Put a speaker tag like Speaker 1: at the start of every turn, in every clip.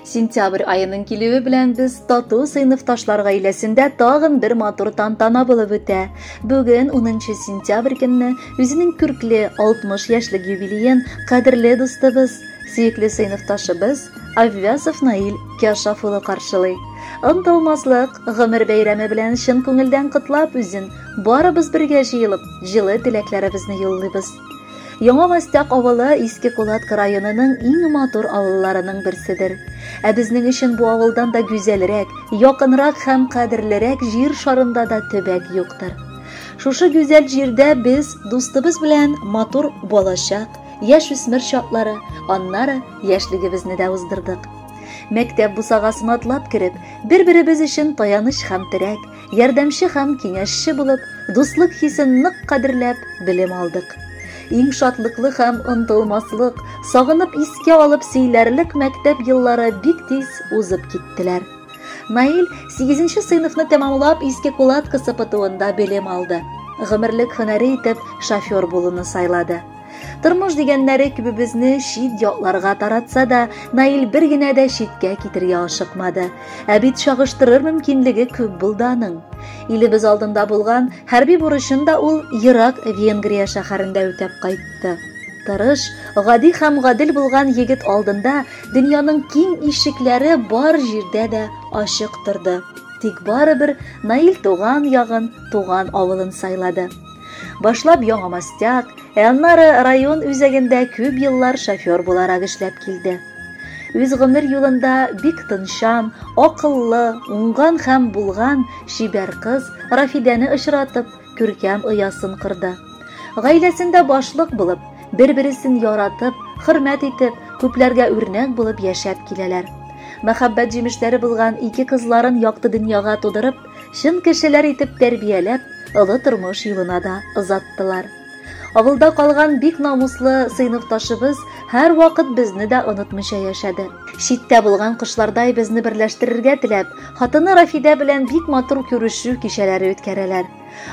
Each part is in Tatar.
Speaker 1: Сентябрь аеның килүе белән без тату сыйныфташлар гаиләсендә тагын бер матур тантана булып үтә. Бүген 10 сентябрь көнне үзенең күркле 60 яшьлек юбилеен кадерле дустыбыз, сөекле сыйныфташыбыз Аввясов Наил Кяшаф улы каршылый. Онытылмаслык гомер бәйрәме белән чын күңелдән котлап үзен, барыбыз бергә җыелып, җылы теләкләребезне юллыйбыз. Яңа Мастяк авылы Иске Кулатка районының иң матур авылларының берседер. Ә безнең өчен бу авылдан да гүзәлрәк, якынрак һәм кадерлерәк җир шарында да төбәк юктыр. Шушы гүзәл җирдә без дустыбыз белән матур балачак, яшүсмер чаклары, аннары яшьлегебезне дә уздырдык. Мәктәп бусагасын атлап кереп, бер-беребез өчен таяныч һәм терәк, ярдәмче һәм киңәшче булып, дуслык хисен нык кадерләп белем алдык. Иң шатлыклы һәм онытылмаслык, сагынып искә алып сөйләрлек мәктәп еллары бик тиз узып киттеләр. Наил 8 сыйныфны тәмамлап Иске Кулатка СПТУында белем алды. Гомерлек һөнәре итеп шофер булуны сайлады. Тормыш дигәннәре күбебезне чит якларга таратса да, Наил бер генә дә читкә китергә ашыкмады. Ә бит чагыштырыр мөмкинлеге күп булды аның. Илебез алдында булган хәрби бурычын да ул ерак Венгрия шәһәрендә үтәп кайтты. Тырыш, гади һәм гадел булган егет алдында дөньяның киң ишекләре бар җирдә дә ачык торды. Тик барыбер Наил туган ягын, туган авылын сайлады. Башлап Яңа Мастяк, ә аннары район үзәгендә күп еллар шофер буларак эшләп килде. Үз гомер юлында бик тынчан, акыллы, уңган һәм булган чибәр кыз Рафидәне очратып, күркәм оясын корды. Гаиләсендә башлык булып, бер-бересен яратып, хөрмәт итеп, күпләргә үрнәк булып яшәп киләләр. Мәхәббәт җимешләре булган ике кызларын якты дөньяга тудырып, чын кешеләр итеп тәрбияләп, олы тормыш юлына да озаттылар. Авылда калган бик намуслы сыйныфташыбыз һәрвакыт безне дә онытмыйча яшәде. Читтә булган кошлардай безне берләштерергә теләп, хатыны Рафидә белән бик матур күрешү кичәләре үткәрәләр.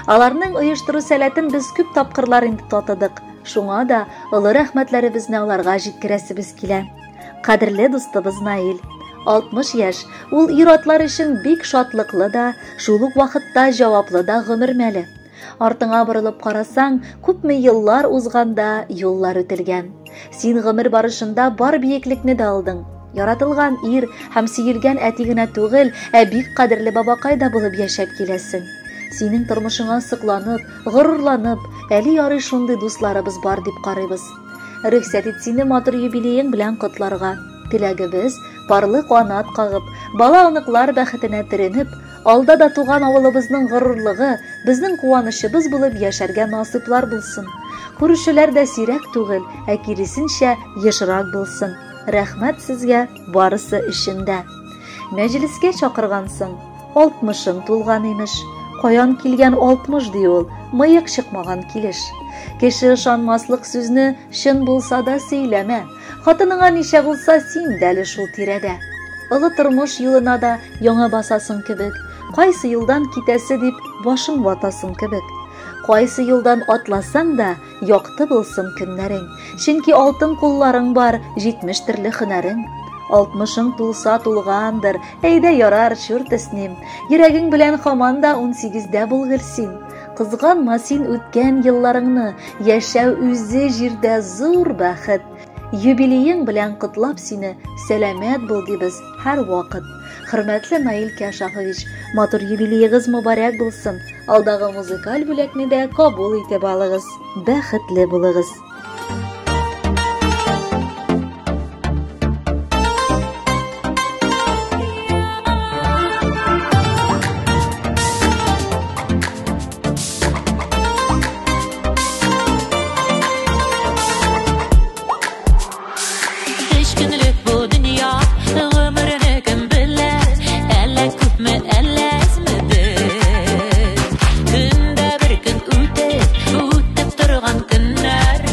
Speaker 1: Аларның оештыру сәләтен без күп тапкырлар инде татыдык. Шуңа да олы рәхмәтләребезне аларга җиткерәсебез килә. Кадерле дустыбыз Наил, 60 яшь, ул ир-атлар өчен бик шатлыклы да, шул ук вакытта җаваплы да гомер мәле. Артыңа борылып карасаң, күпме еллар узганда юллар үтелгән. Син гомер барышында бар биеклекне дә алдың. Яратылган ир һәм сөелгән әти генә түгел, ә бик кадерле бабакай да булып яшәп киләсең. Синең тормышыңа сокланып, горурланып, әле ярый шундый дусларыбыз бар дип карыйбыз. Рөхсәт ит сине матур юбилеең белән котларга. Теләгебез, парлы канат кагып, бала-оныклар бәхетенә төренеп, алда да туган авылыбызның горурлыгы, безнең куанычыбыз булып яшәргә насыйплар булсын. Күрүчеләр дә сирәк түгел, ә киресенчә ешрак булсын. Рәхмәт сезгә барысы өчен дә. Мәҗлескә чакыргансың, 60-ың тулган имеш. Каян килгән 60 ди ул, мыек чыкмаган килеш. Кеше ышанмаслык сүзне чын булса да сөйләмә. Хатыныңа ничә булса, син дә әле шул тирәдә. Олы тормыш юлына да яңа басасың кебек. Кайсы юлдан китәсе дип башың ватасың кебек. Кайсы юлдан атласаң да, якты булсын көннәрең. Чөнки алтын кулларың бар, 70 төрле һөнәрең. 60-ың тулса тулгандыр, әйдә ярар, чурт с ним. Йөрәгең белән һаман да 18-дә булгыр син. Кызганма син үткән елларыңны, яшәү үзе җирдә зур бәхет. Юбилеең белән котлап сине, сәламәт бул дибез һәр вакыт. Хөрмәтле Наил Кәшафович, матур юбилеегыз мөбарәк булсын. Алдагы музыкаль бүләкне дә кабул итеп алыгыз. Бәхетле булыгыз.
Speaker 2: Өч көнлек бу дөнья, гомерне кем белә, әллә күпме, әллә әзме без. Көндә бер көн үтеп, үтеп торган көннәр.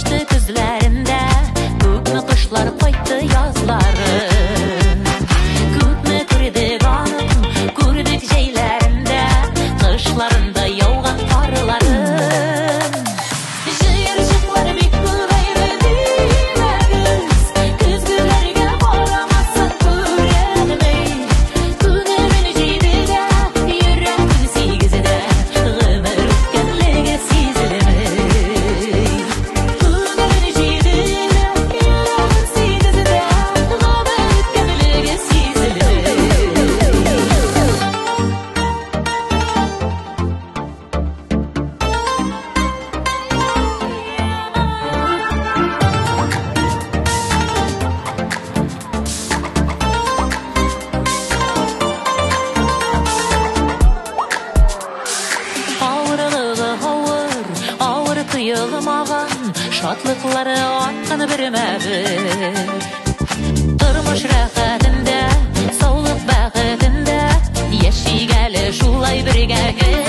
Speaker 2: Ачты көзләрендә, күпме кошлар кайтты язларын. Күпме күрдек аның, күрдек җәйләрендә, кышларында яуган карларын. Җыерчыклар бик күбәйде димәгез, көзгеләргә карамасаң күренми. Күңелем җидедә, йөрәгем сигездә, гомер үткәнлеге сизелми. Күңелем җидедә, йөрәгем сигездә, гомер үткәнлеге сизелми. Авырлыгы авыр, авыр тоелмаган, шатлыклары арткан бермә-бер. Тормыш рәхәтендә, саулык бәхетендә, яшик әле шулай бергә гел.